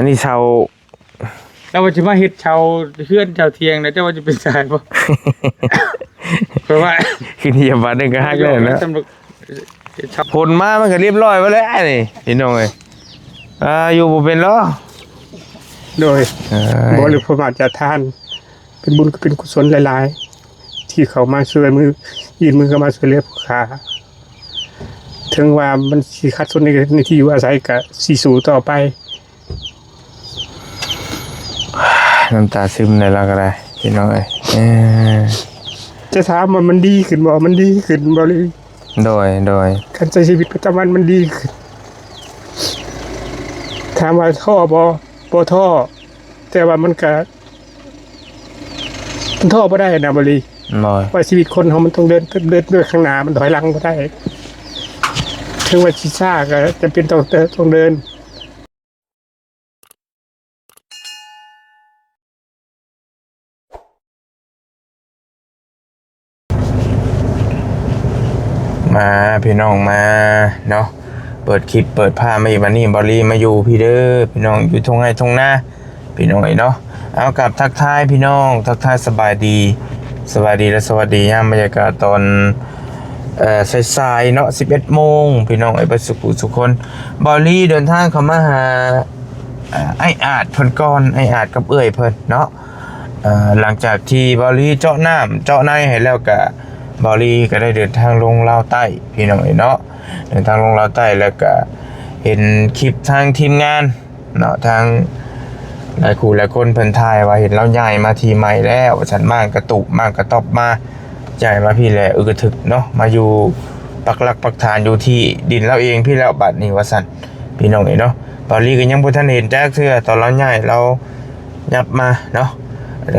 ອັນນີ້ເຊົ່າ ແລ້ວວ່າຊິມາເຮັດເຊົ່າເຮືອນເຊົ່າທ່ຽງນະ ເຈົ້າວ່າຈະເປັນຊາຍບໍ່? ເພາະວ່າ ຄືນຫຽບບາດໜຶ່ງກໍຫັກແລ້ວເນາະ. ຝົນມາມັນກໍລຽບຮ້ອຍໄປແລ້ວນີ້ ພີ່ນ້ອງເອີຍ. ອ່າ ຢູ່ບໍ່ເປັນຫຼໍ? ໂດຍ ເອີຍ ບໍລິໂພມາຈາທານ ເປັນບຸນກໍເປັນກຸສົນຫຼາຍໆ ທີ່ເຂົ້າມາຊ່ວຍມື ຍື່ນມືເຂົ້າມາຊ່ວຍເຫຼືອຜູ້ຂ້າ. ເຖິງວ່າມັນຊິຂັດສົນໃນ ໃນທີ່ຢູ່ອາໄສ ກະຊິສູ້ຕໍ່ໄປ. ນ້ຳຕາຊຶມແລ້ວລາວກໍໄດ້ ພີ່ນ້ອງເອີຍ. ເອີ ຈະຖາມວ່າມັນດີຂຶ້ນບໍ່? ມັນດີຂຶ້ນບໍ່ລີ? ໂດຍ ໂດຍ. ການໃຊ້ຊີວິດປະຈຳວັນມັນດີຂຶ້ນ. ຖາມວ່າທໍ້ບໍ່? ບໍ່ທໍ້ ແຕ່ວ່າມັນກະ ມັນທໍ້ບໍ່ໄດ້ນະ ບໍລີ. ໂດຍ. ວ່າຊີວິດຄົນເຮົາມັນຕ້ອງເດີນ ເດີນ ເດີນຂ້າງໜ້າ ມັນຖອຍຫຼັງບໍ່ໄດ້. ເຖິງວ່າຊິຊ້າກໍຈຳເປັນຕ້ອງ ຕ້ອງເດີນ. ມາພີ່ນ້ອງມາເນາະ ເປີດຄລິບເປີດພາບມາອີກ. ບັດນີ້ບໍລີມາຢູ່ພີ້ເດີພີ່ນ້ອງ ຢູ່ທົ່ງໄຮ່ທົ່ງນາພີ່ນ້ອງເອີຍເນາະ. ເອົາ ກັບທັກທາຍພີ່ນ້ອງ ທັກທາຍສະບາຍດີ ສະບາຍດີ ແລະ ສະຫວັດດີຍາມບັນຍາກາດຕອນ ເອີ ສາຍໆເນາະ ສິບເອັດໂມງພີ່ນ້ອງເອີຍ ເບິດສຸຂູສຸຄົນ. ບໍລີເດີນທາງເຂົ້າມາຫາ ເອີ ອ້າຍອາດເພິ່ນກ່ອນ ອ້າຍອາດກັບເອື້ອຍເພິ່ນເນາະ. ເອີ ຫຼັງຈາກທີ່ເບົາລີເຈາະນ້ຳເຈາະໃນໃຫ້ແລ້ວ ກະເບົາລີກໍໄດ້ເດີນທາງລົງລາວໃຕ້ພີ່ນ້ອງເອີຍເນາະ. ເດີນທາງລົງລາວໃຕ້ ແລ້ວກະເຫັນຄລິບທາງທີມງານເນາະ ທາງຫຼາຍຄູ່ຫຼາຍຄົນເພິ່ນຖ່າຍວ່າເຫັນລາວຍ້າຍມາທີ່ໃໝ່ແລ້ວວ່າຊັ້ນ ມ້າງກະຕູບມ້າງກະຕອບມາ ຍ້າຍມາພີ້ແຫຼະ ອຶກກະທຶກເນາະ ມາຢູ່ປັກຫຼັກປັກຖານຢູ່ທີ່ດິນລາວເອງພີ້ແລ້ວບັດນີ້ວ່າຊັ້ນ ພີ່ນ້ອງເອີຍເນາະ. ເບົາລີກໍຍັງບໍ່ທັນເຫັນຈັກເທື່ອ ຕອນລາວຍ້າຍລາວ ຫຍັບມາເນາະ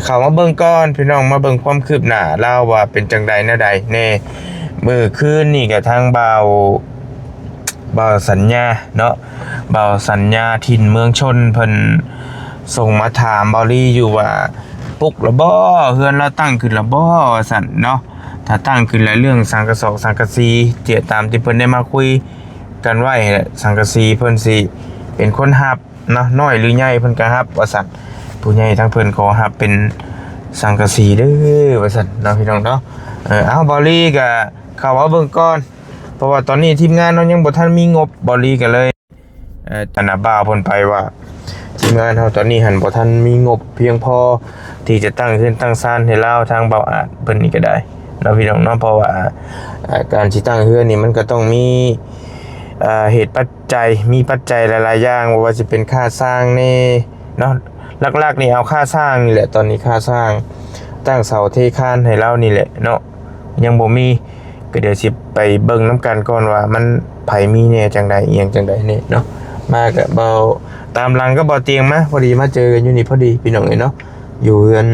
ເຂົ້າມາເບິ່ງກ່ອນພີ່ນ້ອງ ມາເບິ່ງຄວາມຄືບໜ້າລາວວ່າເປັນຈັ່ງໃດແນວໃດແດ່. ມື້ຄືນນີ້ກໍທາງບ່າວ ບ່າວສັນຍາເນາະ ບ່າວສັນຍາຖິ່ນເມືອງຊົນ ເພິ່ນສົ່ງມາຖາມເບົາລີຢູ່ວ່າ ປຸກລະບໍ່ ເຮືອນລາວຕັ້ງຂຶ້ນລະບໍ່ ວ່າຊັ້ນເນາະ. ຖ້າຕັ້ງຂຶ້ນແລ້ວ ເລື່ອງສັງກະສອກສັງກະສີ ຕາມທີ່ເພິ່ນໄດ້ມາຄຸຍກັນໄວ້ແຫຼະ ສັງກະສີເພິ່ນຊິເປັນຄົນຮັບ ເນາະ ນ້ອຍຫຼືໃຫຍ່ເພິ່ນກໍຮັບວ່າຊັ້ນ ຜູ້ໃຫຍ່ທາງເພິ່ນຂໍຮັບເປັນສັງກະສີເດີວ່າຊັ້ນເນາະ ພີ່ນ້ອງເນາະ. ເອີ ເອົາ ເບົາລີກໍເຂົ້າມາເບິ່ງກ່ອນ ເພາະວ່າຕອນນີ້ທີມງານເຮົາຍັງບໍ່ທັນມີງົບ ເບົາລີກໍເລີຍ ເອີ ອັນນ່າ ບ່າວເພິ່ນໄປວ່າ ທີມງານເຮົາຕອນນີ້ຫັ້ນບໍ່ທັນມີງົບພຽງພໍທີ່ຈະຕັ້ງເຮືອນຕັ້ງຊານໃຫ້ລາວ ທາງບ່າວອາດເພິ່ນນີ້ກໍໄດ້ເນາະ ພີ່ນ້ອງເນາະ. ເພາະວ່າ ເອີ ການຊິຕັ້ງເຮືອນນີ້ມັນກໍຕ້ອງມີ ເອີ ເຫດປັດ ໃຈ ມີປັດໄຈຫຼາຍໆຢ່າງ ບໍ່ວ່າຊິເປັນຄ່າສ້າງແດ່ເນາະ ຫຼັກໆນີ້ເອົາຄ່າສ້າງນີ້ແຫຼະ ຕອນນີ້ຄ່າສ້າງຕັ້ງເສົາເທຄານໃຫ້ລາວນີ້ແຫຼະເນາະ ຍັງບໍ່ມີ ກໍດຽວຊິໄປເບິ່ງນຳກັນກ່ອນວ່າມັນໃຜມີແດ່ຈັ່ງໃດ ອີ່ຫຍັງຈັ່ງໃດແດ່ເນາະ. ມາກໍເບົາ ຕາມຫຼັງກັບເບົາຕຽງມາ ພໍດີມາເຈີກັນຢູ່ນີ້ພໍດີ ພີ່ນ້ອງເອີຍເນາະ ຢູ່ເຮືອນ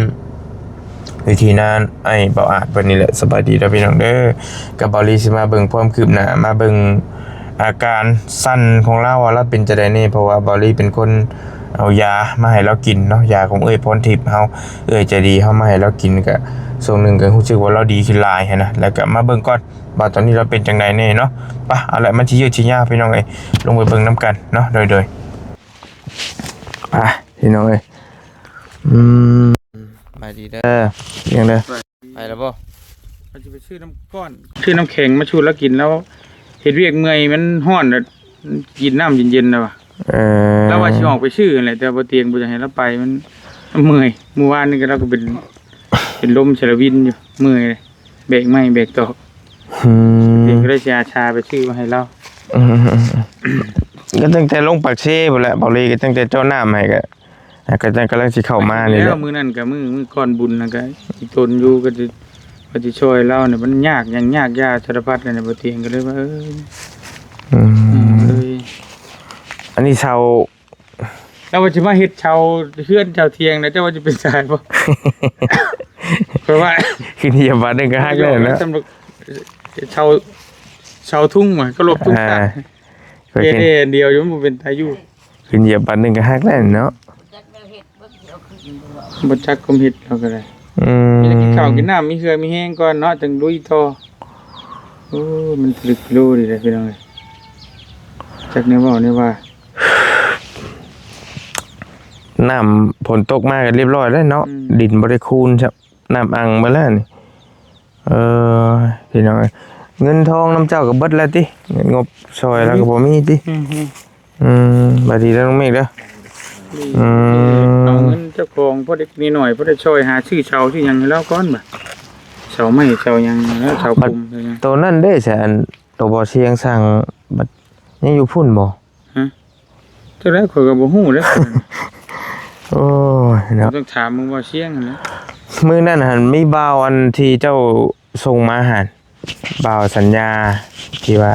ຢູ່ທີ່ນານອ້າຍເບົາອາດເພິ່ນນີ້ແຫຼະ. ສະບາຍດີເດີພີ່ນ້ອງເດີ ກັບເບົາລີຊິມາເບິ່ງຄວາມຄືບໜ້າ ມາເບິ່ງອາການສັ່ນຂອງລາວວ່າລາວເປັນຈັ່ງໃດແດ່ ເພາະວ່າເບົາລີເປັນຄົນເອົາຢາມາໃຫ້ລາວກິນເນາະ ຢາຂອງເອື້ອຍພອນທິບເຮົາ ເອື້ອຍໃຈດີເຮົາມາໃຫ້ລາວກິນ ກະຊ່ວງໜຶ່ງກະຮູ້ສຶກວ່າລາວດີຂຶ້ນຫຼາຍຫັ້ນນະ. ແລ້ວກະມາເບິ່ງກ່ອນວ່າຕອນນີ້ລາວເປັນຈັ່ງໃດແດ່ເນາະ. ປະ ເອົາລະ ມັນຊິຍືດຊິຍາວພີ່ນ້ອງເອີຍ ລົງໄປເບິ່ງນຳກັນເນາະ. ໂດຍ ໂດຍ ປະ ພີ່ນ້ອງເອີຍ ອືມ ສະບາຍດີເດີ ຍັງເດີ ໄປແລ້ວບໍ່? ວ່າຊິໄປຊື້ນ້ຳກ້ອນ ຊື້ນ້ຳແຂງມາຊູດລາວກິນ ລາວເຮັດວຽກເມື່ອຍ ມັນຮ້ອນ ລະກິນນ້ຳເຢັນໆ ລະວ່າ ເອີ ລາວວ່າຊິອອກໄປຊື້ຫັ້ນແຫຼະ ແຕ່ບໍ່ຕຽງບໍ່ຢາກໃຫ້ລາວໄປ ມັນ ມັນເມື່ອຍ. ມື້ວານນີ້ກໍລາວກໍເປັນ ເປັນລົມໃສ່ລະວິນຢູ່ ເມື່ອຍເລີຍ ແບກໄມ້ແບກຕອກ ອືມ ເປັນກໍເລີຍຊິອາສາໄປຊື້ມາໃຫ້ລາວ ອືມ ກໍຕັ້ງແຕ່ລົງປາກເຊພຸ້ນແຫຼະ ເບົາລີກໍຕັ້ງແຕ່ເຈາະນ້ຳໃຫ້ ກໍ ກໍກຳລັງຊິເຂົ້າມານີ້ແຫຼະ. ມື້ນັ້ນກໍມື້ ມື້ກ່ອນບຸນ ແລ້ວກໍອີ່ຕົນຢູ່ ກໍຊິ ກໍຊິຊ່ອຍລາວນີ້ ມັນຍາກຫຍັງຍາກຢາກສາລະພັດແລ້ວນີ້ ບໍ່ຕຽງກໍເລີຍວ່າ ເອີ ອືມ ເອີ ເລີຍ ອັນນີ້ເຊົ່າ ແລ້ວວ່າຊິມາເຮັດເຊົ່າເຮືອນເຊົ່າທ່ຽງນະ ເຈົ້າວ່າຈະເປັນຊາຍບໍ່? ເພາະວ່າ ຄືນຫຽບບາດໜຶ່ງກໍຫັກແລ້ວເນາະ ເຊົ່າ ເຊົ່າທຸງວ່າ ກໍລົບທຸງ ອ່າ ເຮັດອັນດຽວຢູ່ ມັນບໍ່ເປັນຕາຢູ່ ຂຶ້ນຢຽບບາດໜຶ່ງກໍຫັກແລ້ວເນາະ ບໍ່ຈັກຄວາມເຮັດລາວກໍໄດ້ ອືມ ມີແຕ່ກິນເຂົ້າກິນນ້ຳ ມີເຫື່ອມີແຮງກ່ອນເນາະ ຈັ່ງລຸຍຕໍ່. ໂອ້ ມັນລຶກໂລດີເດ້ພີ່ນ້ອງເອີຍ ຈັກແນວເວົ້າແນວວ່າ ນ້ຳຝົນຕົກມາກໍລຽບຮ້ອຍແລ້ວເນາະ ອືມ ດິນບໍ່ໄດ້ຄູນຊ້ຳ ນ້ຳອັ່ງເບິດແລ້ວນີ້. ເອີ ພີ່ນ້ອງເອີຍ ເງິນທອງນຳເຈົ້າກໍເບິດແລ້ວຕິ? ເງິນງົບຊ່ອຍລາວກໍບໍ່ມີຕິ? ອືມ ອືມ ບາດດີເດີນ້ອງເມກເດີ. ອືມ ເອົາເງິນເຈົ້າຂອງພໍເລັກນິດໜ້ອຍ ພໍໄດ້ຊ່ອຍຫາຊື້ເສົາຊື້ຫຍັງໃຫ້ລາວກ່ອນບາດ ເສົາໄມ້ເສົາຫຍັງແລ້ວ ເສົາປຸມເສົາຫຍັງ. ໂຕນັ້ນເດ້ຊະ ອັນໂຕບໍ່ຊຽງສ້າງ ບັດຍັງຢູ່ພຸ້ນບໍ່? ຮະ ຈັ່ງໃດຂ້ອຍກໍບໍ່ຮູ້ເດ້. ໂອ້ຍເນາະ ຕ້ອງຖາມເບິ່ງບໍ່ຊຽງຫັ້ນແຫຼະ. ມື້ນັ້ນຫັ້ນມີບ່າວອັນທີ່ເຈົ້າສົ່ງມາຫັ້ນ ບ່າວສັນຍາທີ່ວ່າ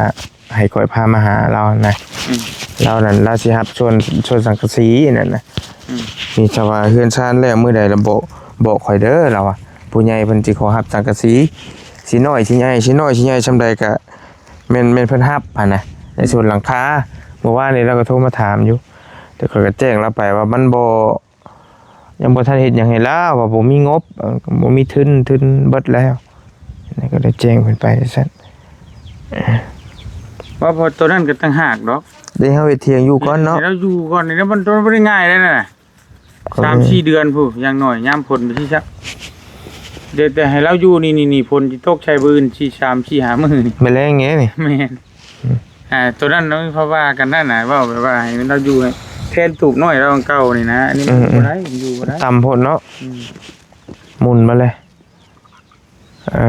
ໃຫ້ຂ້ອຍພາມາຫາລາວຫັ້ນນະ. ອືມ ລາວນັ້ນລາວຊິຮັບສ່ວນ ສ່ວນສັງກະສີນັ້ນນະ. ອືມ ມີແຕ່ວ່າເຮືອນຊານແລ້ວມື້ໃດລະບອກ ບອກຂ້ອຍເດີ ລາວວ່າ ຜູ້ໃຫຍ່ເພິ່ນຊິຂໍຮັບສັງກະສີ ຊິນ້ອຍຊິໃຫຍ່ ຊິນ້ອຍຊິໃຫຍ່ສ່ຳໃດກະ ແມ່ນ ແມ່ນເພິ່ນຮັບຫັ້ນນະ ໃນສ່ວນຫຼັງຄາ. ເມື່ອວານນີ້ລາວກໍໂທມາຖາມຢູ່ ແຕ່ຂ້ອຍກໍແຈ້ງລາວໄປວ່າມັນບໍ່ ຍັງບໍ່ທັນເຮັດຫຍັງໃຫ້ລາວ ວ່າບໍ່ມີງົບ ເອີ ບໍ່ມີທຶນ ທຶນເບິດແລ້ວ. ນີ້ກໍໄດ້ແຈ້ງເພິ່ນໄປຊັ້ນ ວ່າເພາະໂຕນັ້ນກໍຕ່າງຫາກດອກ ເດ້ເຮົາເຮັດຖຽງຢູ່ກ່ອນເນາະ ໃຫ້ລາວຢູ່ກ່ອນນີ້ ມັນ ມັນບໍ່ໄດ້ງ່າຍເດ້ນະ. ສາມສີ່ເດືອນພຸ້ນ ຢ່າງໜ້ອຍຍາມຝົນໄປຊີ້ຊະ ແຕ່ ແຕ່ໃຫ້ລາວຢູ່ນີ້ ນີ້ ນີ້ ຝົນຊິຕົກໃສ່ມື້ອື່ນ ສີ່ ສາມ ສີ່ ຫ້າມື້ນີ້ ແມ່ນແລ້ງແດ່ນີ້. ແມ່ນ ອືມ ອ່າ ໂຕນັ້ນເນາະ ເພາະວ່າກັນນັ້ນນະ ເວົ້າແບບວ່າໃຫ້ລາວຢູ່ ແທນຕູບນ້ອຍລາວເກົ່ານີ້ນະ ອັນນີ້ມັນ ອືມ ຢູ່ບໍ່ໄດ້ ຢູ່ບໍ່ໄດ້ ຕ່ຳໂພດເນາະ. ອືມ ໝຸ່ນມາເລີຍ. ເອີ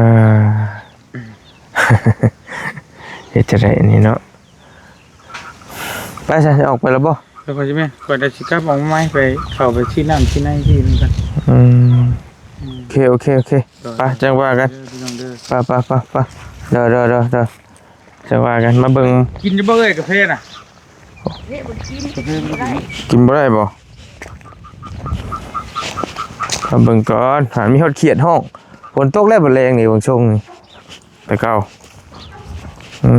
ເຮັດຈັ່ງໃດອັນນີ້ເນາະ. ໄປຊະ ອອກໄປແລ້ວບໍ່? ແລ້ວຂ້ອຍຊິແມ່ນ ຂ້ອຍໄດ້ຊິກັບອອກມາໃໝ່ ໄປເຂົ້າໄປຊີດນ້ຳຊີດໃນທີ່ນຳກັນ. ອືມ ອືມ ໂອເຄ ໂອເຄ ໂອເຄ ໂດຍ ໄປ ຈັ່ງວ່າກັນ ເດີພີ່ນ້ອງເດີ. ໄປ ໄປ ໄປ ໄປ ໂດຍ ໂດຍ ໂດຍ ໂດຍ ຈັ່ງວ່າກັນ. ມາເບິ່ງ ກິນຢູ່ບໍ່ເອີຍກາເຟນະ? ເອີ ບໍ່ໄດ້ ກິນ ກິນບໍ່ໄດ້ບໍ່? ມາເບິ່ງກ່ອນ ຫາ ມີຮອດຂຽດຮ້ອງ. ຝົນຕົກແລ້ວ ບໍ່ແລງນີ້ ເບິ່ງຊົງນີ້ ແຕ່ເກົ່າ. ອື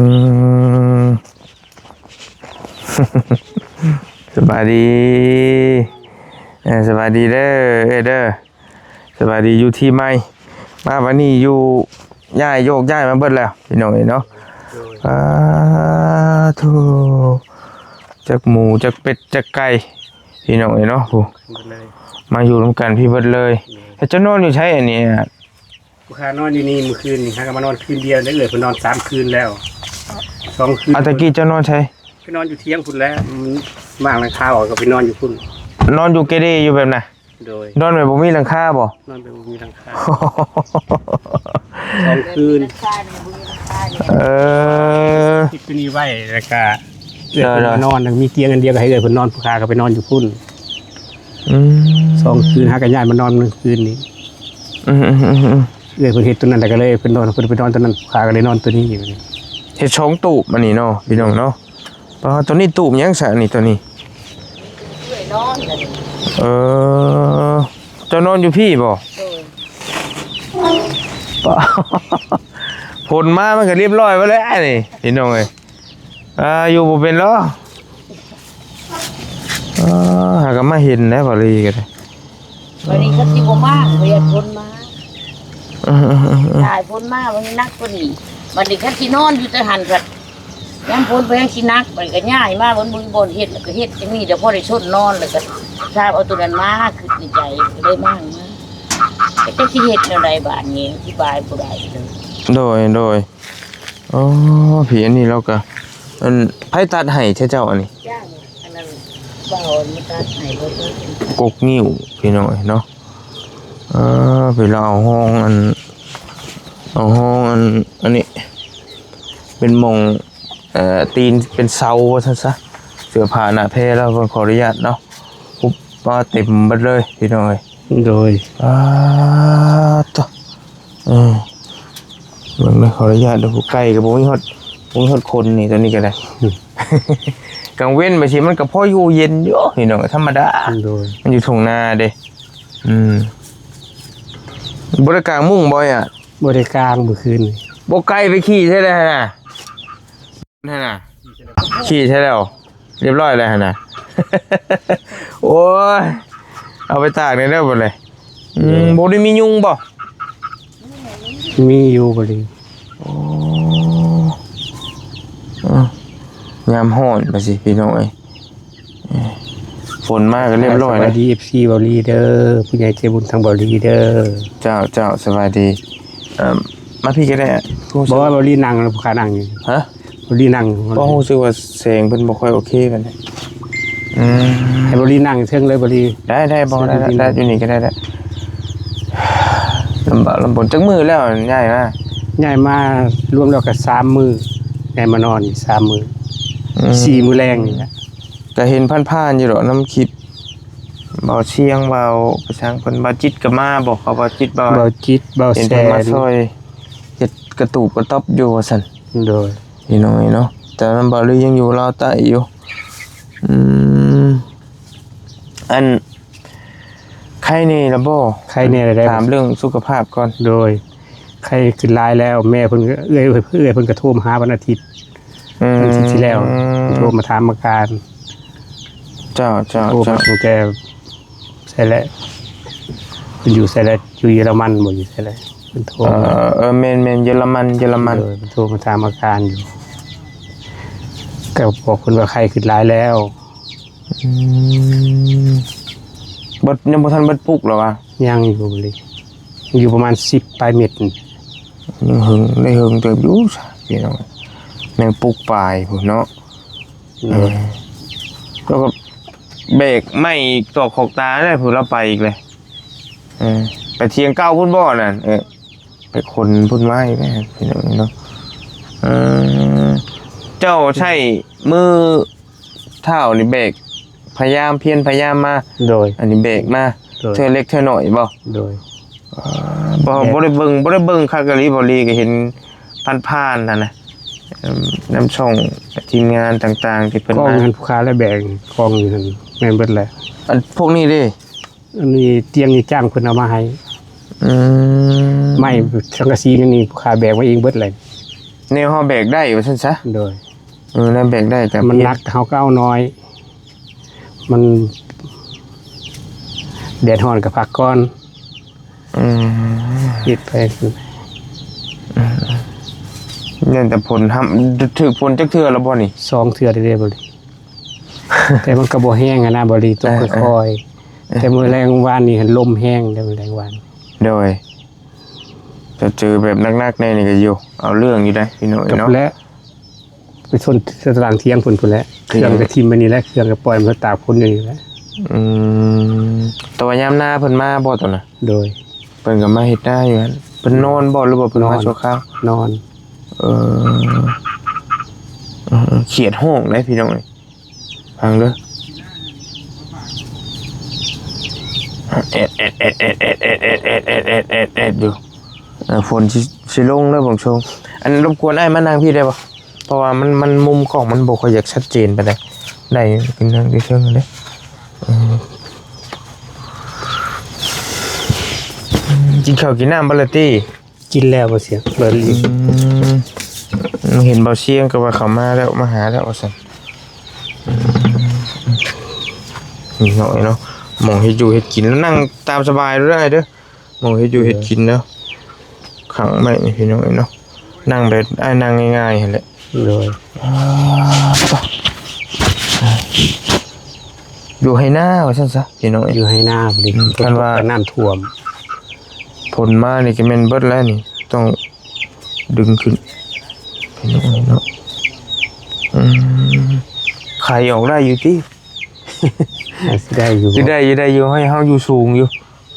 ມ ສະບາຍດີ ເອີ ສະບາຍດີເດີ ເອີ ເດີ. ສະບາຍດີຢູ່ທີ່ໃໝ່. ມາບັດນີ້ຢູ່ ຍ້າຍໂຍກຍ້າຍມາເບິດແລ້ວ ພີ່ນ້ອງເອີຍເນາະ. ໂດຍ ສາທຸ ຈັກໝູຈັກເປັດຈັກໄກ່ ພີ່ນ້ອງເອີຍເນາະ. ໂອ້ ມາຢູ່ນຳກັນພີ້ເບິດເລີຍ. ໂດຍ ແລ້ວເຈົ້ານອນຢູ່ໃສອັນນີ້? ຜູ້ຂ້ານອນຢູ່ນີ້ມື້ຄືນນີ້ ຫາກໍມານອນຄືນດຽວ ເອື້ອຍເພິ່ນນອນສາມຄືນແລ້ວ ສອງຄືນ. ອາ ຕະກີ້ເຈົ້ານອນໃສ? ໄປນອນຢູ່ຖຽງພຸ້ນແຫຼະ ມັນມ້າງຫຼັງຄາອອກ ກໍໄປນອນຢູ່ພຸ້ນ. ນອນຢູ່ເກເດຢູ່ແບບນະ? ໂດຍ ນອນແບບບໍ່ມີຫຼັງຄາບໍ່? ນອນແບບບໍ່ມີຫຼັງຄາ ສອງຄືນ. ເອີ ຕິດຕົວນີ້ໄວ້ ແລ້ວກະ ໂດຍ ເອື້ອຍເພິ່ນນອນ ມີຕຽງອັນດຽວ ກໍໃຫ້ເອື້ອຍເພິ່ນນອນ ຜູ້ຂ້າກໍໄປນອນຢູ່ພຸ້ນ. ອືມ ສອງຄືນ ຫາກໍຍ້າຍມານອນມື້ຄືນນີ້. ອືມໆໆໆ ເອື້ອຍເພິ່ນເຮັດຕົວນັ້ນ ແລ້ວກໍເລີຍເພິ່ນນອນ ເພິ່ນໄປນອນຕົວນັ້ນ ຂ້າກໍເລີຍນອນຕົວນີ້. ເຮັດສອງຕູບອັນນີ້ເນາະ ພີ່ນ້ອງເນາະ. ປາ ຕົວນີ້ຕູບຫຍັງຊະນີ້ ຕົວນີ້? ເອື້ອຍນອນ. ເອີ ເຈົ້ານອນຢູ່ພີ້ບໍ່? ໂດຍ ປາ ຝົນມາມັນກໍລຽບຮ້ອຍໄປແລ້ວນີ້ ພີ່ນ້ອງເອີຍ. ອ່າ ຢູ່ບໍ່ເປັນຫຼໍ? ອ່າ ຫາກໍມາເຫັນແລ້ວ ບາລີກໍໄດ້. ບັດນີ້ຄັນຊິບໍ່ມາ ບໍ່ຢາກຝົນມາ. ເອີໆໆໆ ຕາຍ ຝົນມາ ບັດນີ້ໜັກກວ່ານີ້. ບັດນີ້ຄັນຊິນອນຢູ່ແຕ່ຫັ້ນ ພັດຍາມຝົນໄປແຮງຊິໜັກ. ບັດນີ້ກໍຍ້າຍມາ ມັນບໍ່ມີບ່ອນເຮັດ ແລ້ວກໍເຮັດຈັ່ງນີ້ ແລ້ວພໍໄດ້ຊົນນອນ ແລ້ວກໍຊາບເອົາຕົວນັ້ນມາ ຄິດໃນໃຈ ກໍເລີຍມາ ມາ. ແຕ່ຈັກຊິເຮັດແນວໃດບາດນີ້ ອະທິບາຍບໍ່ໄດ້ເລີຍ. ໂດຍ ໂດຍ. ອໍ ພີ້ ອັນນີ້ລາວກໍ ອັນ ໃຜຕັດໃຫ້ແທ້ເຈົ້າອັນນີ້? ຈ້າງ ອັນນັ້ນ ບ່າວມາຕັດໃຫ້ ບໍ່ຕັດ. ກົກງິ້ວ ພີ່ນ້ອງເອີຍເນາະ. ເອີ ເວລາເອົາຫ້ອງ ອັນ ເອົາຫ້ອງ ອັນ ອັນນີ້ ເປັນໝ່ອງ ເອີ ຕີນເປັນເສົາວ່າຊັ້ນຊະ. ເສື້ອຜ້າໜ້າແພລາວ ເພິ່ນຂໍອະນຸຍາດເນາະ ປຸບມາເຕັມເບິດເລີຍ ພີ່ນ້ອງເອີຍ. ໂດຍ ອາ ໂທ້ ເອີ ເບິ່ງເດີ ຂໍອະນຸຍາດເດີ. ຜູ້ໄກ່ກໍບໍ່ມີຮອດ ບໍ່ມີຮອດຄົນນີ້ ຕົວນີ້ກໍໄດ້. ອືມ ກາງເວັນໄປຊິ ມັນກໍພໍຢູ່ເຢັນຢູ່ ພີ່ນ້ອງ ທຳມະດາ. ໂດຍ ມັນຢູ່ທົ່ງນາເດ້. ອືມ ບໍ່ໄດ້ກາງມຸ້ງບໍ່? ອາ ບໍ່ໄດ້ກາງມື້ຄືນນີ້. ບໍ່ໄກ່ໄປຂີ່ໃສແລ້ວຫັ້ນນະ? ຫັ້ນນະ ຂີ່ໃສ່ແລ້ວ ລຽບຮ້ອຍແລ້ວຫັ້ນນະ. ໂອ້ຍ ເອົາໄປຕາກແດ່ເດີບັດນີ້. ອືມ ບໍ່ໄດ້ມີຍຸງບໍ່? ມີຢູ່ບໍ່ດີ. ໂອ້ ຍາມຮ້ອນໄປຊິ ພີ່ນ້ອງເອີຍ. ຝົນມາກໍຮຽບຮ້ອຍ ສະບາຍດີ ເອັຟຊີ ເບົາລີເດີ ຜູ້ໃຫຍ່ໃຈບຸນທາງເບົາລີເດີ. ເຈົ້າ ເຈົ້າ ສະບາຍດີ. ເອີ ມາພີ້ກໍໄດ້. ບໍ່ ເບົາລີນັ່ງ ຜູ້ຂ້ານັ່ງຢູ່. ຮະ? ເບົາລີນັ່ງ. ບໍ່ ຮູ້ສຶກວ່າແສງເພິ່ນບໍ່ຄ່ອຍໂອເຄປານໃດ. ອືມ ໃຫ້ເບົາລີນັ່ງເທິງເລີຍ ເບົາລີ. ໄດ້ ໄດ້ ບໍ່ ໄດ້ ຢູ່ນີ້ກໍໄດ້. ລຳບາກລຳບົນ. ຈັກມື້ແລ້ວຍ້າຍມາ? ຍ້າຍມາລວມແລ້ວກໍສາມມື້ ໄດ້ມານອນສາມມື້ ອືມ ສີ່ມື້ແລງນີ້ແຫຼະ. ກໍເຫັນຜ່ານໆຢູ່ດອກນຳຄລິບ ເບົາຊຽງ ເບົາປະຊັງເພິ່ນ. ເບົາຈິດກໍມາບໍ່? ເຂົາເບົາຈິດ ເບົາ ເບົາຈິດ ເບົາແສນ ເຫັນເພິ່ນມາຊ່ອຍເຮັດກະຕູບກະຕັອບຢູ່ວ່າຊັ້ນ. ໂດຍ ພີ່ນ້ອງເອີຍເນາະ. ແຕ່ນຳເບົາລີຍັງຢູ່ລາວໃຕ້ຢູ່. ອືມ ອັນ ໄຄແນ່ລະບໍ່? ໄຄແນ່ແລ້ວ. ຖາມເລື່ອງສຸຂະພາບກ່ອນ. ໂດຍ ໄຄຂຶ້ນຫຼາຍແລ້ວ. ແມ່ເພິ່ນ ເອື້ອຍ ເອື້ອຍເພິ່ນກໍໂທມາຫາວັນອາທິດ ອືມ ວັນອາທິດທີ່ແລ້ວ ໂທມາຖາມອາການ. ເຈົ້າ ເຈົ້າ ໂທມາ ເຈົ້າ ຕັ້ງແຕ່ໃສແຫຼະ ເພິ່ນຢູ່ໃສແຫຼະ ຢູ່ເຢຍລະມັນບໍ່ ຢູ່ໃສແຫຼະ ເພິ່ນໂທມາ. ເອີ ເອີ ແມ່ນໆ ເຢຍລະມັນ ເຢຍລະມັນ. ເອີ ເພິ່ນໂທມາຖາມອາການຢູ່ ກໍບອກເພິ່ນວ່າໄຄຂຶ້ນຫຼາຍແລ້ວ. ອືມ ເບິດ ຍັງບໍ່ທັນເບິດປຸກເຫຼືອວະ? ຍັງຢູ່ເລີຍ ຍັງຢູ່ປະມານສິບປາຍເມັດ. ຍັງເຫິງ ໄດ້ເຫິງເຕີບຢູ່ຊະ ພີ່ນ້ອງ. ຍັງປຸກປາຍພຸ້ນເນາະ. ໂດຍ ເອີ ແລ້ວກໍແບກໄມ້ອີກ ຕອກຂອກຕາໄດ້ ຜູ້ລາວໄປອີກເລີຍ. ເອີ ໄປຖຽງເກົ່າພຸ້ນບໍ່ນັ້ນ? ເອີ ໄປຂົນພຸ້ນມາອີກແລ້ວ ພີ່ນ້ອງເນາະ. ເອີ ເຈົ້າໃຊ້ມື ເທົ້ານີ້ແບກ ພະຍາຍາມພຽນພະຍາຍາມມາ. ໂດຍ ອັນນີ້ແບກມາ. ໂດຍ ເທື່ອເລັກເທື່ອນ້ອຍບໍ່? ໂດຍ ບໍ່ ບໍ່ໄດ້ເບິ່ງ ບໍ່ໄດ້ເບິ່ງຄັກອີ່ຫຼີ. ເບົາລີກໍເຫັນຜ່ານໆຫັ້ນນະ ນຳຊ່ອງທີມງານຕ່າງໆທີ່ເພິ່ນ ກອງມາ ຫັ້ນ ຜູ້ຂ້າແລະແບກ ກອງຢູ່ຫັ້ນແມ່ນເບິດແຫຼະ. ອັນພວກນີ້ເດ້? ອັນນີ້ຕຽງນີ້ຈ້າງເພິ່ນເອົາມາໃຫ້. ອືມ ໄມ້ສັງກະສີນີ້ ຜູ້ຂ້າແບກມາເອງເບິດເລີຍ. ແນວເຮົາແບກໄດ້ວ່າຊັ້ນຊະ. ໂດຍ ເອີ ແນວແບກໄດ້ກໍມັນໜັກ ເຮົາກໍເອົາໜ້ອຍ ມັນແດດຮ້ອນກໍພັກກ່ອນ. ອືມ ເຮັດໄປ ອືມ ແມ່ນແຕ່ຝົນຫ້ຳ ຖືກຝົນຈັກເທື່ອແລ້ວບໍ່ນີ້? ສອງເທື່ອເດ້ ເບົາລີ ແຕ່ມັນກໍບໍ່ແຮງຫັ້ນນະ ເບົາລີ ຕົກ ເອີ ຄ່ອຍໆ. ເອີ ແຕ່ມື້ແລງວານນີ້ຫັ້ນລົມແຮງເດ້ ມື້ແລງວານ. ໂດຍ ຈະເຈີແບບໜັກໆແນ່ນີ້ກໍຢູ່ ເອົາເລື່ອງຢູ່ໄດ໋ ພີ່ນ້ອງເອີຍເນາະ. ແລະ ໄປຊົນຕາງຖຽງເພິ່ນພຸ້ນແຫຼະ. ຖຽງ ເຄື່ອງກໍຖິ້ມໄວ້ນີ້ແຫຼະ ເຄື່ອງກໍປ່ອຍມັນຕາກຝົນຢູ່ນີ້ແຫຼະ. ອືມ ແຕ່ວ່າຍາມນາເພິ່ນມາບໍ່ຕອນນະ? ໂດຍ ເພິ່ນກໍມາເຮັດນາຢູ່ຫັ້ນ. ເພິ່ນນອນບໍ່ ຫຼືວ່າເພິ່ນມາຊົ່ວຄາວ? ນອນ. ເອີ ເອີ ຂຽດຮ້ອງເດ້ ພີ່ນ້ອງເອີຍ. ຟັງເດີ ແອດໆ ແອດໆ ແອດໆ ແອດໆ ແອດໆ ຢູ່. ເອີ ຝົນຊິ ຊິລົງເດີເບິ່ງຊົງ. ອັນ ລົບກວນອ້າຍມານັ່ງພີ້ໄດ້ບໍ່? ເພາະວ່າມັນ ມັນ ມຸມກ້ອງມັນບໍ່ຄ່ອຍຢາກຊັດເຈນປານໃດ. ໄດ້ ຂຶ້ນນັ່ງຢູ່ເທິງເດ້. ເອີ ກິນເຂົ້າກິນນ້ຳບໍ່ລະຕິ? ກິນແລ້ວ ບໍ່ສຽງ ເບີນ ອືມ ເຫັນເບົາຊຽງກໍວ່າເຂົ້າມາແລ້ວ ມາຫາແລ້ວວ່າຊັ້ນ. ນີ້ເນາະ ເນາະ ໝ່ອງເຮັດຢູ່ເຮັດກິນ ແລ້ວນັ່ງຕາມສະບາຍເດີອ້າຍເດີ ໝ່ອງເຮັດຢູ່ເຮັດກິນເນາະ. ຂັງໄວ້ນີ້ພີ່ນ້ອງເອີຍເນາະ ນັ່ງແບບອ້າຍນັ່ງງ່າຍໆຫັ້ນແຫຼະ. ໂດຍ ຢູ່ໄຮ່ນາວ່າຊັ້ນຊະ ພີ່ນ້ອງເອີຍ. ຢູ່ໄຮ່ນາພໍດີ ອືມ ຄັນວ່າ ນ້ຳຖ້ວມ ຝົນມານີ້ກໍແມ່ນເບິດແລ້ວນີ້ ຕ້ອງດຶງຂຶ້ນ ພີ່ນ້ອງເອີຍເນາະ. ອືມ ໄຂອອກໄດ້ຢູ່ຕິ? ອາດຊິໄດ້ຢູ່ ຊິໄດ້ຢູ່ ໄດ້ຢູ່ ໃຫ້ເຮົາຢູ່ສູງຢູ່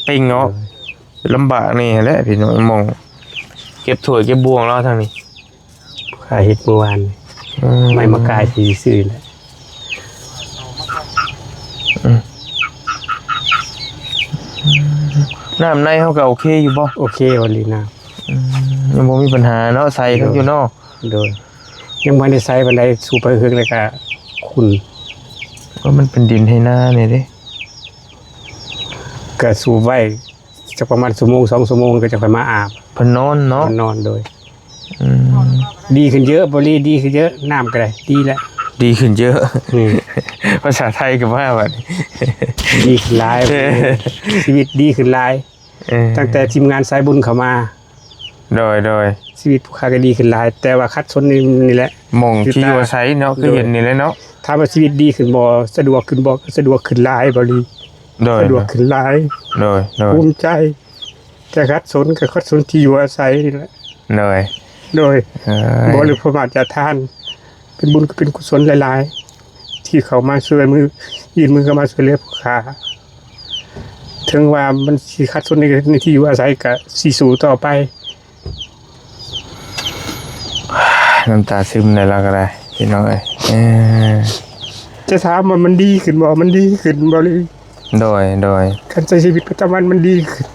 ເຕັງເນາະ. ເອີ ລຳບາກແດ່ຫັ້ນແຫຼະພີ່ນ້ອງ ໝ່ອງເກັບຖ້ວຍເກັບບ່ວງລາວທາງນີ້. ຂ້າເຮັດມື້ວານ ອືມ ໄມ້ມາກາຍຊື່ໆແຫຼະ. ອືມ ນ້ຳໃນເຮົາກໍໂອເຄຢູ່ບໍ່? ໂອເຄ ວາລີນາ. ອືມ ຍັງບໍ່ມີບັນຫາເນາະ ໃສຄັກຢູ່ເນາະ. ໂດຍ ຍັງບໍ່ໄດ້ໃສປານໃດ ສູບໄປເຮືອງແລ້ວກໍຂຸ່ນ. ກໍມັນເປັນດິນໄຮ່ນານີ້ເດ້ ກໍສູບໄວ້ ຈັກປະມານຊົ່ວໂມງສອງຊົ່ວໂມງກໍຈະຄ່ອຍມາອາບ. ເພິ່ນນອນເນາະ? ເພິ່ນນອນ ໂດຍ. ອືມ ດີຂຶ້ນເຍອະ ບໍລີ ດີຂຶ້ນເຍອະ ນ້ຳກໍໄດ້ ດີແລ້ວ ດີຂຶ້ນເຍອະ. ອືມ ພາສາໄທກໍມາບັດນີ້ ດີຂຶ້ນຫຼາຍ ເອີ ຊີວິດດີຂຶ້ນຫຼາຍ. ເອີ ຕັ້ງແຕ່ທີມງານສາຍບຸນເຂົ້າມາ. ໂດຍ ໂດຍ. ຊີວິດຜູ້ຂ້າກໍດີຂຶ້ນຫຼາຍ ແຕ່ວ່າຂັດສົນນີ້ ນີ້ແຫຼະ ໝ່ອງທີ່ຢູ່ອາໄສເນາະ ຄືເຫັນນີ້ແຫຼະເນາະ. ຖາມວ່າຊີວິດດີຂຶ້ນບໍ່ ສະດວກຂຶ້ນບໍ່ ກໍສະດວກຂຶ້ນຫຼາຍ ເບົາຫຼີ. ໂດຍ ສະດວກຂຶ້ນຫຼາຍ ໂດຍ ໂດຍ ພູມໃຈ ແຕ່ຂັດສົນກໍຂັດສົນທີ່ຢູ່ອາໄສນີ້ແຫຼະ. ໂດຍ ໂດຍ ເອີຍ ບໍ່ລືມປະມາດຈາກທານ ເປັນບຸນກໍເປັນກຸສົນຫຼາຍໆ ທີ່ເຂົ້າມາຊ່ວຍມື ຍື່ນມືເຂົ້າມາຊ່ວຍເຫຼືອຜູ້ຂ້າ ເຖິງວ່າມັນຊິຂັດສົນໃນ ໃນທີ່ຢູ່ອາໄສ ກໍຊິສູ້ຕໍ່ໄປ. ນ້ຳຕາຊຶມແລ້ວລາວກໍໄດ້ ພີ່ນ້ອງເອີຍ. ເອີ ຈະຖາມວ່າມັນດີຂຶ້ນບໍ່? ມັນດີຂຶ້ນບໍ່ລີ? ໂດຍ ໂດຍ ການໃຊ້ຊີວິດປະຈຳວັນມັນດີຂຶ້ນ.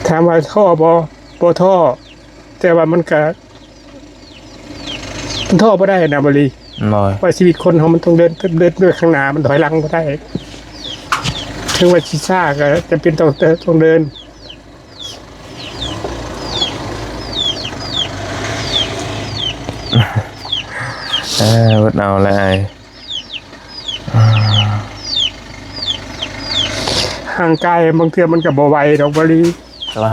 ຖາມວ່າທໍ້ບໍ່? ບໍ່ທໍ້ ແຕ່ວ່າມັນກະ ມັນທໍ້ບໍ່ໄດ້ນະ ບໍ່ລີ. ໂດຍ ວ່າຊີວິດຄົນເຮົາມັນຕ້ອງເດີນ ເດີນໄປຂ້າງໜ້າ ມັນຖອຍຫຼັງບໍ່ໄດ້. ເຖິງວ່າຊິຊ້າກໍຈຳເປັນຕ້ອງ ຕ້ອງເດີນ. ເອີ ອົດເອົາແຫຼະອ້າຍ. ຮ່າງກາຍບາງເທື່ອມັນກໍບໍ່ໄຫວດອກ ບໍ່ລີ. ແຕ່ວ່າ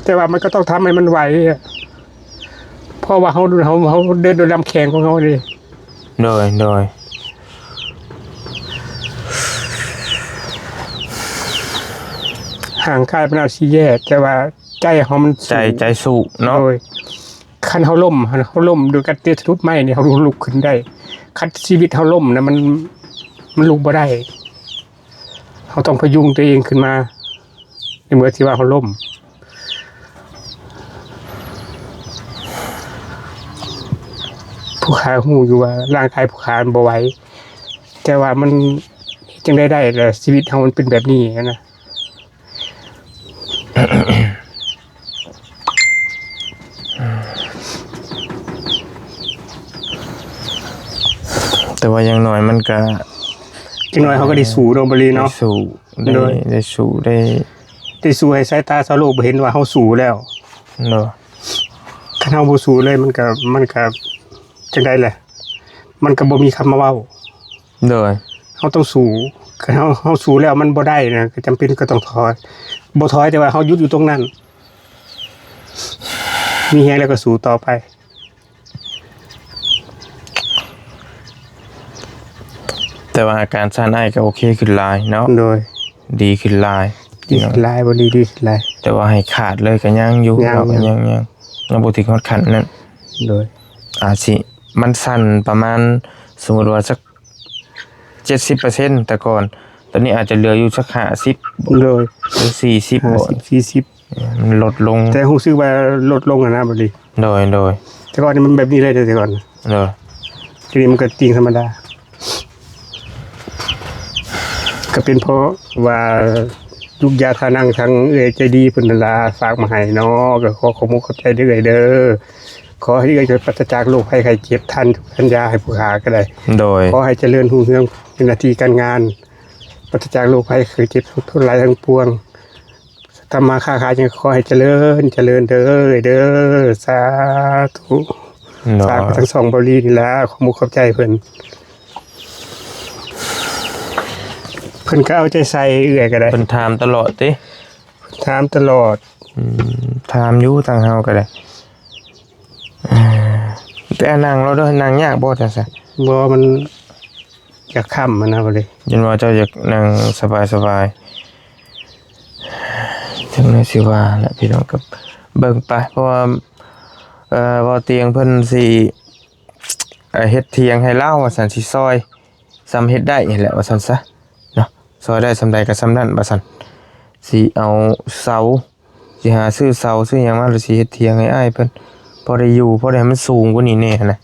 ແຕ່ວ່າມັນກໍຕ້ອງທຳໃຫ້ມັນໄຫວອະ ເພາະວ່າເຮົາ ເຮົາ ເຮົາເດີນດ້ວຍລຳແຂງຂອງເຮົາເດ້. ໂດຍ ໂດຍ ຮ່າງກາຍມັນອາດຊິແຍ່ ແຕ່ວ່າໃຈເຮົາມັນ ໃຈ ໃຈສູ້ເນາະ. ໂດຍ ຄັນເຮົາລົ້ມ ຄັນເຮົາລົ້ມໂດຍການເຕະສະດຸດໄມ້ນີ້ ເຮົາລຸກຂຶ້ນໄດ້. ຄັນຊີວິດເຮົາລົ້ມນະ ມັນ ມັນລຸກບໍ່ໄດ້. ເຮົາຕ້ອງພະຍຸງຕົວເອງຂຶ້ນມາ ໃນເມື່ອທີ່ວ່າເຮົາລົ້ມ. ຜູ້ຂ້າຮູ້ຢູ່ວ່າຮ່າງກາຍຜູ້ຂ້າມັນບໍ່ໄຫວ ແຕ່ວ່າມັນເຮັດຈັ່ງໃດໄດ້ລະ ຊີວິດເຮົາມັນເປັນແບບນີ້ຫັ້ນນະ. ແຕ່ວ່າຢ່າງໜ້ອຍມັນກະ ຢ່າງໜ້ອຍເຮົາກໍໄດ້ສູ້ເນາະ ບໍ່ລີເນາະ. ໄດ້ສູ້ ໄດ້ ໂດຍ ໄດ້ສູ້ ໄດ້ ໄດ້ສູ້ໃຫ້ສາຍຕາຊາວໂລກບໍ່ເຫັນວ່າເຮົາສູ້ແລ້ວ. ໂດຍ ຄັນເຮົາບໍ່ສູ້ເລີຍ ມັນກະ ມັນກະຈັ່ງໃດແຫຼະ ມັນກະບໍ່ມີຄຳມາເວົ້າ. ໂດຍ ເຮົາຕ້ອງສູ້ ຄັນເຮົາ ເຮົາສູ້ແລ້ວມັນບໍ່ໄດ້ນະ ກໍຈຳເປັນກໍຕ້ອງຖອຍ. ບໍ່ຖອຍ ແຕ່ວ່າເຮົາຢຸດຢູ່ຕົງນັ້ນ ມີແຮງແລ້ວກໍສູ້ຕໍ່ໄປ. ແຕ່ວ່າອາການຊານອ້າຍກໍໂອເຄຂຶ້ນຫຼາຍເນາະ. ໂດຍ ດີຂຶ້ນຫຼາຍ ດີຂຶ້ນຫຼາຍ ບໍ່ດີ ດີຂຶ້ນຫຼາຍ. ແຕ່ວ່າໃຫ້ຂາດເລີຍກໍຍັງຢູ່ ຍັງ ເນາະ ຍັງ ຍັງ ຍັງ ຍັງບໍ່ເຖິງຮອດຂັ້ນນັ້ນ. ໂດຍ ອາດຊິ ມັນສັ່ນປະມານ ສົມມຸດວ່າສັກ ເຈັດສິບເປີເຊັນແຕ່ກ່ອນ ຕອນນີ້ອາດຈະເຫຼືອຢູ່ສັກຫ້າສິບ ໂດຍ ຫຼືສີ່ສິບ ຫ້າສິບ ສີ່ສິບ ເອີ ມັນລົດລົງ. ແຕ່ຮູ້ສຶກວ່າລົດລົງຫັ້ນນະ ບັດນີ້. ໂດຍ ໂດຍ ແຕ່ກ່ອນນີ້ມັນແບບນີ້ເລີຍເດ້ ແຕ່ກ່ອນ. ໂດຍ ທີນີ້ມັນກໍຕິ່ງທຳມະດາ ກໍເປັນເພາະວ່າ ຍຸກຢາທານັງ ທາງເອື້ອຍໃຈດີເພິ່ນນັ້ນລະ ຝາກມາໃຫ້ເນາະ ກໍຂໍຂອບມຸກຂອບໃຈເດີ້ເອື້ອຍເດີ້. ຂໍໃຫ້ເອື້ອຍຈະປາສະຈາກໂລກໄພໄຂ້ເຈັບ ທານທຸກທານຢາໃຫ້ຜູ້ຂ້າກໍໄດ້. ໂດຍ ຂໍໃຫ້ຈະເລີນຮຸ່ງເຮືອງໃນໜ້າທີ່ການງານ ປາສະຈາກໂລກໄພໄຂ້ເຈັບ ທຸກທັງຫຼາຍທັງປວງ. ທຳມາຄ້າຂາຍຫຍັງກໍຂໍໃຫ້ຈະເລີນ ຈະເລີນເດີ້ເອື້ອຍເດີ້. ສາທຸ. ໂດຍ ຝາກໄປທາງຊ່ອງເບົາລີນີ້ລະ ຂອບມຸກຂອບໃຈເພິ່ນ. ເພິ່ນກໍເອົາໃຈໃສ່ເອື້ອຍກໍໄດ້. ເພິ່ນຖາມຕະຫຼອດຕິ? ຖາມຕະຫຼອດ. ອືມ ຖາມຢູ່ ທາງເຮົາກໍໄດ້. ເອີ ແຕ່ນັ່ງລະເດີ້ ນັ່ງຍາກບໍ່ຈັ່ງຊັ້ນ? ບໍ່ ມັນຢາກຄ່ຳຫັ້ນນະ ບໍ່ໄດ້. ຢ້ານວ່າເຈົ້າຢາກນັ່ງສະບາຍໆ ຈັ່ງໃດຊິວ່າແຫຼະ ພີ່ນ້ອງ ກໍເບິ່ງໄປ ເພາະວ່າ ເອີ ເວົ້າຕຽງເພິ່ນຊິ ເຮັດຖຽງໃຫ້ລາວວ່າຊັ້ນ ຊິຊ່ອຍສ່ຳເຮັດໄດ້ຫັ້ນແຫຼະວ່າຊັ້ນຊະເນາະ. ຊ່ອຍໄດ້ສ່ຳໃດກໍສ່ຳນັ້ນວ່າຊັ້ນ. ຊິເອົາເສົາ ຊິຫາຊື້ເສົາຊື້ຫຍັງມາ ແລ້ວຊິເຮັດຖຽງໃຫ້ອ້າຍເພິ່ນ ພໍໄດ້ຢູ່ ພໍໄດ້ໃຫ້ມັນສູງກວ່ານີ້ແດ່ຫັ້ນນະ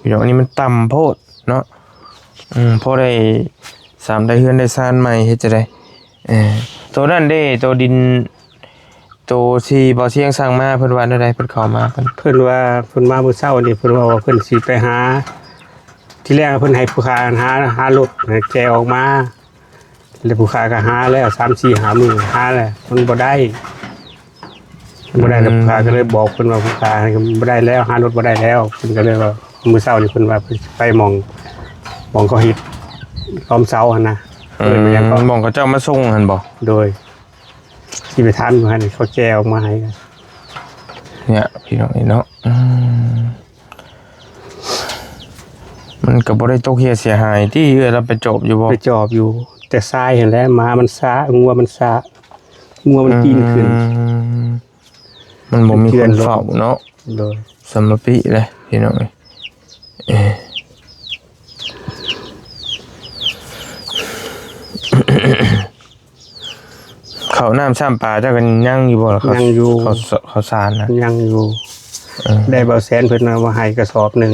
ພີ່ນ້ອງ. ອັນນີ້ມັນຕ່ຳໂພດເນາະ. ອືມ ພໍໄດ້ ສ່ຳໄດ້ເຮືອນໄດ້ຊານໃໝ່ ເຮັດຈັ່ງໃດ? ເອີ ໂຕນັ້ນເດ້ ໂຕດິນ ໂຕທີ່ບ່າວຊຽງສັ່ງມາ ເພິ່ນວ່າແນວໃດ? ເພິ່ນເຂົ້າມາ ເພິ່ນ ເພິ່ນວ່າ ເພິ່ນມາມື້ເຊົ້ານີ້ ເພິ່ນເວົ້າວ່າເພິ່ນຊິໄປຫາ ທີແລກເພິ່ນໃຫ້ຜູ້ຂ້າຫາ ຫາລົດໃຫ້ແກ່ອອກມາ ແລ້ວຜູ້ຂ້າກໍຫາແລ້ວ ສາມສີ່ຫ້າມື້ ຫາແລ້ວ ມັນບໍ່ໄດ້ ບໍ່ໄດ້. ແລ້ວ ອືມ ຜູ້ຂ້າກໍເລີຍບອກເພິ່ນວ່າ ຜູ້ຂ້າບໍ່ໄດ້ແລ້ວ ຫາລົດບໍ່ໄດ້ແລ້ວ. ເພິ່ນກໍເລີຍວ່າ ມື້ເຊົ້ານີ້ເພິ່ນວ່າເພິ່ນຊິໄປໝ່ອງ ໝ່ອງເຂົາເຮັດລ້ອມເສົາຫັ້ນນະ. ອືມ ເອີ້ນວ່າຫຍັງເກາະ? ໝ່ອງເຂົາເຈົ້າມາສົ່ງຫັ້ນບໍ່? ໂດຍ. ຊິໄປຖາມຢູ່ຫັ້ນ ເຂົາແກ່ອອກມາໃຫ້. ນີ້ພີ່ນ້ອງເອີຍເນາະ ອືມ ມັນກໍບໍ່ໄດ້ຕົກເຫຍເສຍຫາຍຕິ ເອື້ອຍລາວໄປຈອບຢູ່ບໍ່? ໄປຈອບຢູ່ ແຕ່ຊາຍຫັ້ນແຫຼະ ໝາມັນຊາ ງົວມັນຊາ ງົວມັນປີນຂຶ້ນ ອືມ ມັນບໍ່ມີຄົນເຝົ້າເນາະ ໂດຍ ສຳມະປິເລີຍພີ່ນ້ອງເອີຍ ເອີ ເຂົ້ານ້ຳຊ້ຳປາເຈົ້າກໍຍັງຢູ່ບໍ່? ເຂົ້າ ຍັງຢູ່ ເຂົ້າ ເຂົ້າສານນະ ຍັງຢູ່ ເອີ ໄດ້ເບົາແສນເພິ່ນເອົາມາໃຫ້ກະສອບໜຶ່ງ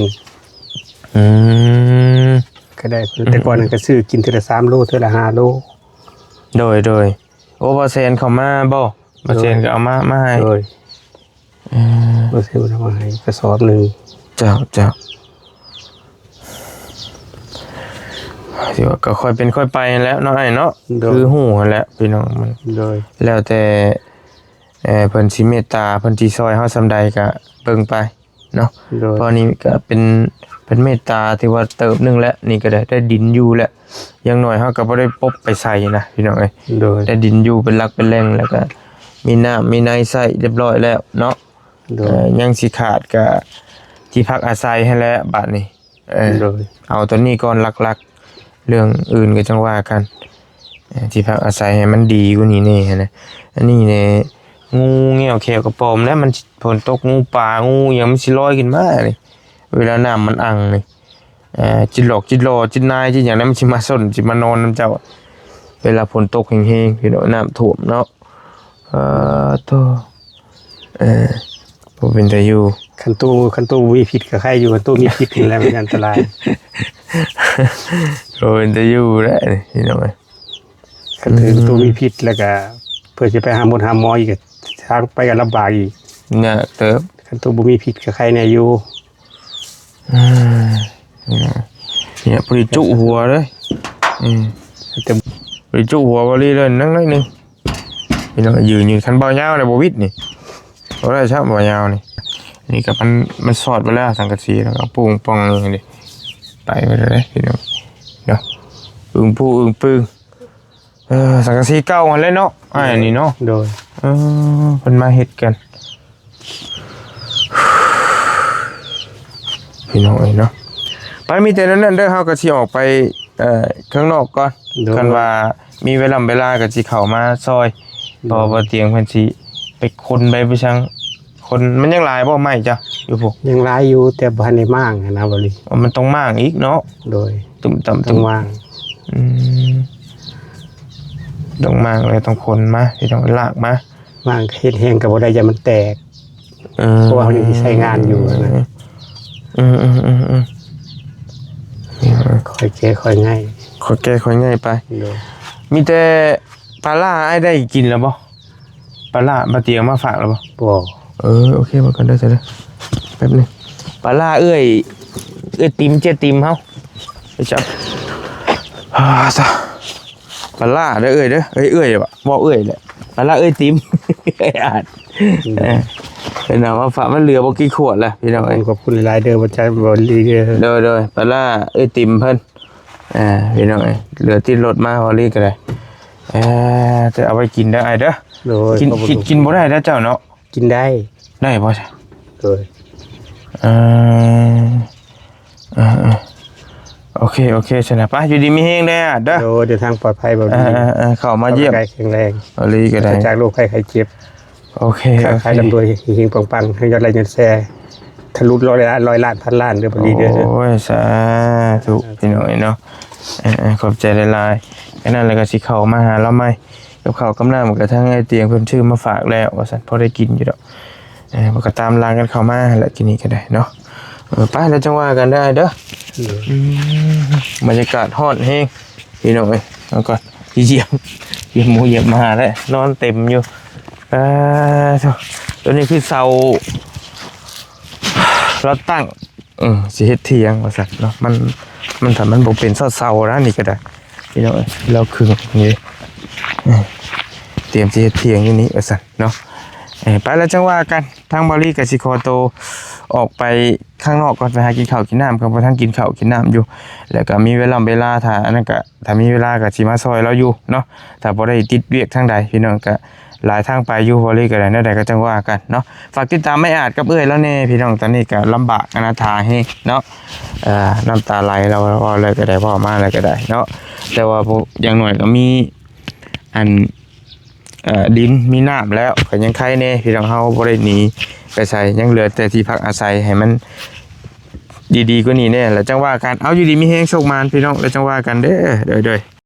ອືມ ກໍໄດ້ ອືມ ແຕ່ກ່ອນນັ້ນກໍຊື້ກິນເທື່ອລະສາມໂລ ເທື່ອລະຫ້າໂລ ໂດຍ ໂດຍ ໂອ້ ເບົາແສນເຂົ້າມາບໍ່? ເບົາແສນກໍເອົາມາ ມາໃຫ້ ໂດຍ ເອີ ບໍ່ເຊວນຳມາໃຫ້ກະສອບໜຶ່ງ ເຈົ້າ ເຈົ້າ ຖືວ່າກໍຄ່ອຍເປັນຄ່ອຍໄປຫັ້ນແຫຼະເນາະອ້າຍເນາະ ໂດຍ ຄືຮູ້ຫັ້ນແຫຼະພີ່ນ້ອງ ມັນ ໂດຍ ແລ້ວແຕ່ ເອີ ເພິ່ນຊິເມດຕາ ເພິ່ນຊິຊ່ອຍເຮົາສ່ຳໃດກໍເບິ່ງໄປ ເນາະ ໂດຍ ເພາະນີ້ກໍເປັນ ເປັນເມດຕາທີ່ວ່າເຕີບໜຶ່ງແຫຼະ ນີ້ກໍໄດ້ ໄດ້ດິນຢູ່ແຫຼະ ຢ່າງໜ້ອຍເຮົາກໍບໍ່ໄດ້ປົບໄປໃສນະພີ່ນ້ອງເອີຍ ໂດຍ ໄດ້ດິນຢູ່ເປັນຫຼັກເປັນແຫຼ່ງ ແລ້ວກໍມີນ້ຳມີໃນໃຊ້ຮຽບຮ້ອຍແລ້ວເນາະ ໂດຍ ເອີ ຍັງຊິຂາດກໍທີ່ພັກອາໄສຫັ້ນແຫຼະບາດນີ້ ເອີ ໂດຍ ເອົາຕົວນີ້ກ່ອນຫຼັກໆ ເລື່ອງອື່ນກໍຈັ່ງວ່າກັນ ເອີ ທີ່ພັກອາໄສໃຫ້ມັນດີກວ່ານີ້ແດ່ຫັ້ນນະ ອັນນີ້ແດ່ ງູແງວແຂວກະປອມ ແລ້ວມັນຝົນຕົກ ງູປາ ງູຫຍັງມັນຊິລອຍຂຶ້ນມານີ້ ເວລານ້ຳມັນອັ່ງນີ້ ເອີ ຈິດຫຼອກຈິດຫຼໍ ຈິດນາຍ ຈິດຫຍັງນັ້ນ ມັນຊິມາຊົນ ຊິມານອນນຳເຈົ້າ ເວລາຝົນຕົກແຮງໆ ພີ່ນ້ອງ ນ້ຳຖ້ວມເນາະ ເອີ ໂທ້ ເອີ ບໍ່ເປັນຕາຢູ່ ຄັນໂຕ ຄັນໂຕບໍ່ມີພິດກໍໄຄຢູ່ ຄັນໂຕມີພິດນີ້ແຫຼະມັນອັນຕະລາຍ ບໍ່ເປັນຕາຢູ່ແຫຼະພີ່ນ້ອງເອີຍ ຄັນຖືກ ອືມ ໂຕມີພິດແລ້ວກໍເພື່ອຊິໄປຫາໝົດຫາໝໍອີກ ທາງໄປກໍລຳບາກອີກ ຍາກເຕີບ ຄັນໂຕບໍ່ມີພິດກໍໄຄແດ່ຢູ່ ອືມ ນີ້ພໍດີຈຸຫົວເລີຍ ອືມ ແຕ່ບໍ່ໄດ້ຈຸຫົວບໍລີເລີຍ ນັ່ງໜ້ອຍໜຶ່ງ ພີ່ນ້ອງ ຢືນຢູ່ ຄັນເບົາຍາວແລ້ວບໍ່ຫວິດນີ້ ບໍ່ໄດ້ຊ້ຳເບົາຍາວນີ້ ນີ້ກໍມັນ ມັນສອດໄປແລ້ວ ສັງກະສີ ແລ້ວກໍປຸ້ງປ່ອງນີ້ເດ້ ໄປໄປເລີຍພີ່ນ້ອງເນາະ ອຶ້ງປູ້ອຶ້ງປຶ້ງ ເອີ ສັງກະສີເກົ່າຫັ້ນແຫຼະເນາະ ອ້າຍ ອັນນີ້ເນາະ ໂດຍ ເອີ ເພິ່ນມາເຮັດກັນ ພີ່ນ້ອງເອີຍເນາະ ໄປ ມີແຕ່ນັ້ນເດີ ເຮົາກໍຊິອອກໄປ ເອີ ຂ້າງນອກກ່ອນ ໂດຍ ຄັນວ່າມີເວລາເວລາກໍຊິເຂົ້າມາຊ່ອຍ ໂດຍ ເພາະວ່າບໍ່ຕຽງເພິ່ນຊິໄປຂົນໄປ ໄປຊ່າງ ຄົນມັນຍັງຫຼາຍບໍ່ໄມ້ເຈົ້າຢູ່ພຸ້ນ? ຍັງຫຼາຍຢູ່ ແຕ່ບໍ່ທັນໄດ້ມ້າງຫັ້ນນະ ບໍ່ລີ ອໍ ມັນຕ້ອງມ້າງອີກເນາະ ໂດຍ ຕຸ້ມຕຳ ຕ້ອງມ້າງ ອືມ ຕ້ອງມ້າງແລ້ວຕ້ອງຂົນມາ ທີ່ຕ້ອງລາກມາ ມ້າງເຮັດແຮງກໍບໍ່ໄດ້ ຢ້ານມັນແຕກ ເອີ ເພາະວ່າເຮົາຍັງຊິໃຊ້ງານຢູ່ຫັ້ນນະ ອືມໆໆໆ ຄ່ອຍແກ້ຄ່ອຍໄຫຍ່ ຄ່ອຍແກ້ຄ່ອຍໄຫຍ່ໄປ ໂດຍ ມີແຕ່ ປາຫຼ້າອ້າຍໄດ້ກິນແລ້ວບໍ່? ປາຫຼ້າບ່າວຕຽງມາຝາກແລ້ວບໍ່? ບໍ່ ເອີ ໂອເຄ ມາກ່ອນເດີ ຊັ້ນເດີ ແປັບໜຶ່ງ ປາຫຼ້າເອື້ອຍ ເອື້ອຍຕິມ ເຈ້ຍຕິມເຮົາ ໄປຈັບ ອ່າ ຊະ ປາຫຼ້າເດີເອື້ອຍເດີ ເອີຍ ເອື້ອຍຫວາ ເວົ້າເອື້ອຍແຫຼະ ປາຫຼ້າເອື້ອຍຕິມ ເອື້ອຍອາດ ອືມ ເອີ ເພິ່ນເອົາມາຝາກ ມັນເຫຼືອບໍ່ກີ່ຂວດລະ ພີ່ນ້ອງເອີຍ ຂອບຄຸນຫຼາຍໆເດີ ບໍ່ຈັກບໍ່ລີເດີ ໂດຍໆ ປາຫຼ້າເອື້ອຍຕິມເພິ່ນ ອ່າ ພີ່ນ້ອງເອີຍ ເຫຼືອຕິດລົດມາ ເວົ້າລີກໍໄດ້ ເອີ ຈະເອົາໄວ້ກິນເດີອ້າຍເດີ ໂດຍ ກິນ ກິນ ກິນບໍ່ໄດ້ເດີເຈົ້າເນາະ ກິນໄດ້ ໄດ້ບໍ່? ໂດຍ ເອີ ເອີໆ ໂອເຄ ໂອເຄ ຊັ້ນນະ ໄປ ຢູ່ດີມີແຮງເດີອ້າຍເດີ ໂດຍ ເດີນທາງປອດໄພ ເບົາລີ ເອີໆໆ ເຂົ້າມາຢ້ຽມ ແຂງແຮງ ເບົາລີກໍໄດ້ ປາສະຈາກໂລກໄພໄຂ້ເຈັບ ໂອເຄ ຄ້າຂາຍ ໂອເຄ ລ່ຳລວຍ ເຮັງໆ ປັງໆ ໃຫ້ຍອດໄລຍ໌ຍອດແຊຣ໌ ທະລຸຮ້ອຍລ້ານ ຮ້ອຍລ້ານ ພັນລ້ານເດີ ເບົາລີເດີ ໂອ້ຍ ສາທຸ ພີ່ນ້ອງເອີຍເນາະ ເອີໆ ຂອບໃຈຫຼາຍໆ ອັນນັ້ນແລ້ວກໍຊິເຂົ້າມາຫາລາວໃໝ່ ກັບເຂົ້າກັບນ້ຳ ກໍທາງອ້າຍຕຽງເພິ່ນຊື້ມາຝາກແລ້ວວ່າຊັ້ນ ພໍໄດ້ກິນຢູ່ດອກ ເອີ ມັນກໍຕາມຫຼັງກັນເຂົ້າມາຫັ້ນແຫຼະ ກິນນີ້ກໍໄດ້ເນາະ ເອີ ໄປ ແລ້ວຈັ່ງວ່າກັນເດີອ້າຍເດີ ໂດຍ ອືມ ບັນຍາກາດຮ້ອນແຮງ ພີ່ນ້ອງເອີຍ ເອົາກ່ອນ ຢ້ຽມ ຢ້ຽມໝູຢ້ຽມໝາແຫຼະ ນອນເຕັມຢູ່ ອ່າ ໂທ້ ຕົວນີ້ຄືເສົາ ລາວຕັ້ງ ເອີ ຊິເຮັດຖຽງວ່າຊັ້ນເນາະ ມັນ ມັນ ຖ້າມັນບໍ່ເປັນເສົາໆນະ ນີ້ກໍໄດ້ ພີ່ນ້ອງເອີຍ ລາວຄຶງນີ້ ເອີ ຕຽມຊິເຮັດຖຽງຢູ່ນີ້ວ່າຊັ້ນເນາະ ເອີ ໄປ ແລ້ວຈັ່ງວ່າກັນ ທາງເບົາລີກໍຊິຂໍໂຕອອກໄປຂ້າງນອກກ່ອນ ໄປຫາກິນເຂົ້າກິນນ້ຳ ກໍບໍ່ທັນກິນເຂົ້າກິນນ້ຳຢູ່ ແລ້ວກໍມີເວລາ ເວລາ ຖ້າອັນນັ້ນກໍ ຖ້າມີເວລາກໍຊິມາຊ່ອຍລາວຢູ່ເນາະ ຖ້າບໍ່ໄດ້ຕິດວຽກທາງໃດ ພີ່ນ້ອງກໍ ຫຼາຍທາງໄປຢູ່ ເວົ້າເລີຍກໍໄດ້ ແນວໃດກໍຈັ່ງວ່າກັນເນາະ. ຝາກຕິດຕາມອ້າຍອາດກັບເອື້ອຍລາວແດ່ ພີ່ນ້ອງ. ຕອນນີ້ກໍລຳບາກອະນາຖາແຮງເນາະ ເອີ ນ້ຳຕາໄຫຼ ເວົ້າ ເວົ້າເລີຍກໍໄດ້ ເວົ້າມາເລີຍກໍໄດ້ເນາະ. ແຕ່ວ່າ ຢ່າງໜ້ອຍກໍມີອັນ ເອີ ດິນມີນ້ຳແລ້ວ ກໍຍັງໄຄແດ່ ພີ່ນ້ອງ. ເຮົາບໍ່ໄດ້ໜີໄປໃສ ຍັງເຫຼືອແຕ່ທີ່ພັກອາໄສໃຫ້ມັນດີໆກວ່ານີ້ແດ່ ແລ້ວຈັ່ງວ່າກັນ. ເອົາ ຢູ່ດີມີແຮງ ໂຊກໝານ ພີ່ນ້ອງ ແລ້ວຈັ່ງວ່າກັນເດີ້ ໂດຍໆ.